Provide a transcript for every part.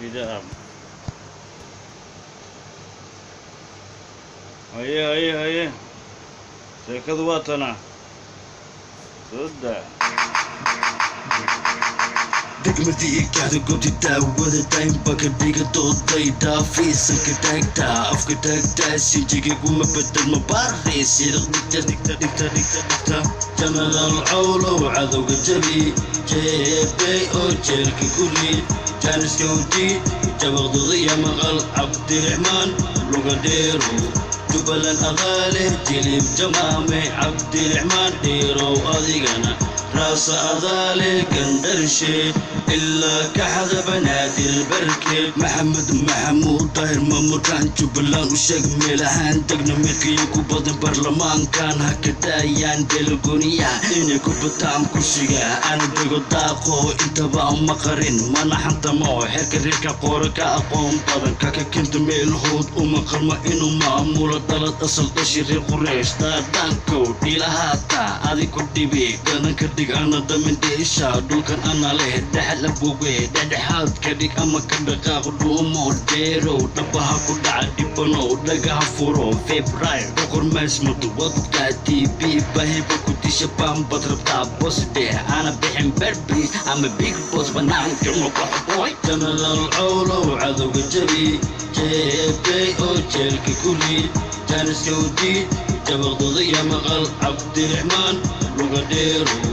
Wieder ab. Haye haye haye, sheekadu waa tana soo daa. Degmadii kacda goobti daawada daynbaka dhiga dooday dhaafiisanka taagtaa afka taagtaa sinjigaguma bedelma baari siriq dhigta dhigta dhigta dhigta dhigta. Janaraal Cawlow cadowga jabi, jeebey oo jeelka ku rid, jaaniska udiid jabaqdodaya maqal. Cabdiraxmaan luga dheerow, Jubbaland aqaale, Jilib, Jamaame. Cabdiraxmaan dheerow, adigana raasa adaale, Gandarshe ilaa Kaxda, Banaadir, Barke. Maxamed Maxamuud Daahir Mamurkaan, Jubbaland u sheeg meelahaan degno, midkiyo ku badan baarlamaankan ha ka daayaan delagooniyaha inay ku bataan kursiga aan dego daaqo. Intaba ma qarin mana xantamo xerka reerka qoora ka aqoon badan kaka kenta meelhood uma qalma inuu maamulo dhalad asal dhashi reer Qureesh daadhaankow dhiilahaata adi ku dhibi gadanka dhig ana damin dheesha dhulkan ana leh dhexal aboge dhexdhexaad ka dhig ama ka dhaqaaq dhuumo dheerow dhabaha ku dhaca dhibanow dhagaha furo Febrair boqor maasmado wadka tb bahiba ku disha baambad rabtaa bosde ana bixin berbi ama big boss banaanka muqaxboy. Janaraal Cawlow cadowga jabi, jeebey oo jeelka ku rid, jaaniska udiid jabaqdodaya maqal. Cabdiraxmaan luga dheerow,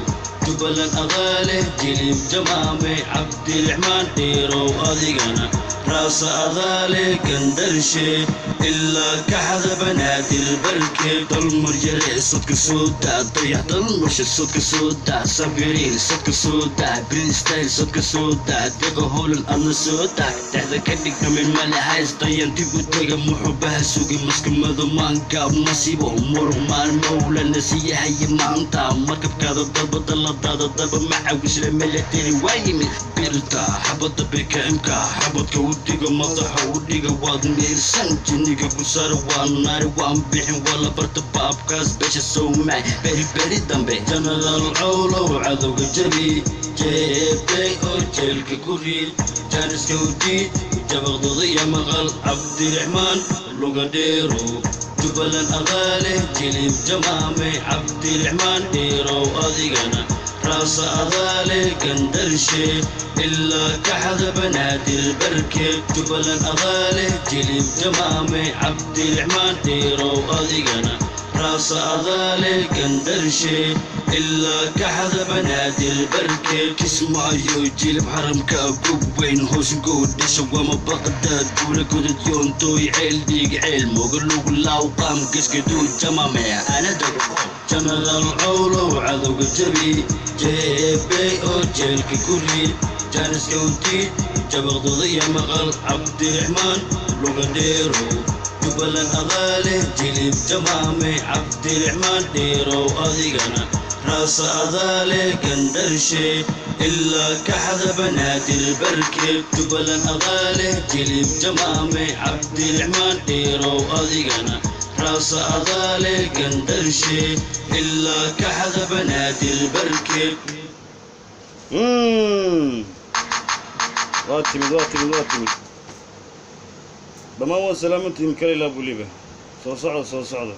Jubbaland aqaale, Jilib, Jamaame. Cabdiraxmaan dheerow, adigana raasa adaale, Gandarshe ilaa Kaxda, Banaadir, Barke. Dalmar yare sodka soo daa, Dayax Dalmarsha sodka soo daa, Sabiriin sodka soo daa, Brinstyle sodka soo daa, Deqa Holan adna soo daa, dhexda ka dhignamin male haystayan dib u tega muxubaha sugi maskamado maanka masiibo muruq maan mawlana siiyahaya maanta markabkaada dalba daladaada dalba macawisle military waa yimid birta xabada BKMka xabadka u dhiga madaxa u dhiga waad miirsan jinniga gusaara waa naari waan bixin waa la barta baabkaas beesha sowmac beri beri dambe. Janaraal Cawlow cadowga jabi, jeebey oo jeelka ku rid, jaaniska udiid jabaqdodaya maqal. Cabdiraxmaan luga dheerow, Jubbaland aqaale, Jilib, Jamaame. Cabdiraxmaan dheerow, adigana raasa adaale, Gandarshe ilaa Kaxda, Banaadir, Barke. Jubbaland aqaale, Jilib, Jamaame. Cabdiraxmaan dheerow, adigana raasa adaale, Gandarshe ilaa Kaxda, Banaadir, Barke. Kismaayo, Jilib, xaramka gubweyn hoosgow dhisha wama Baqdaad buula godad yoontooy ceel dhiig ceel moga lug laaw qaam gaskaduu Jamame anadago. Janaraal Cawlow cadowga jabi, jeebey oo jeelka ku rid, jaaniska udiid jabaqdodaya maqal. Cabdiraxmaan luga dheerow, Jubbaland aqaale, Jilib, Jamaame. Cabdiraxmaan dheerow, adigana raasa adaale, Gandarshe ilaa Kaxda, Banaadir, Barke. Jubbaland aqaale, Jilib, Jamaame. Cabdiraxmaan dheerow, adigana raasa adaale, Gandarshe ilaa Kaxda, Banaadir, Barke. Waa timid, waa timid, waa timid. Dhammaan waa salaamantihiin kala ilaa buliba. Soo socda, soo socda.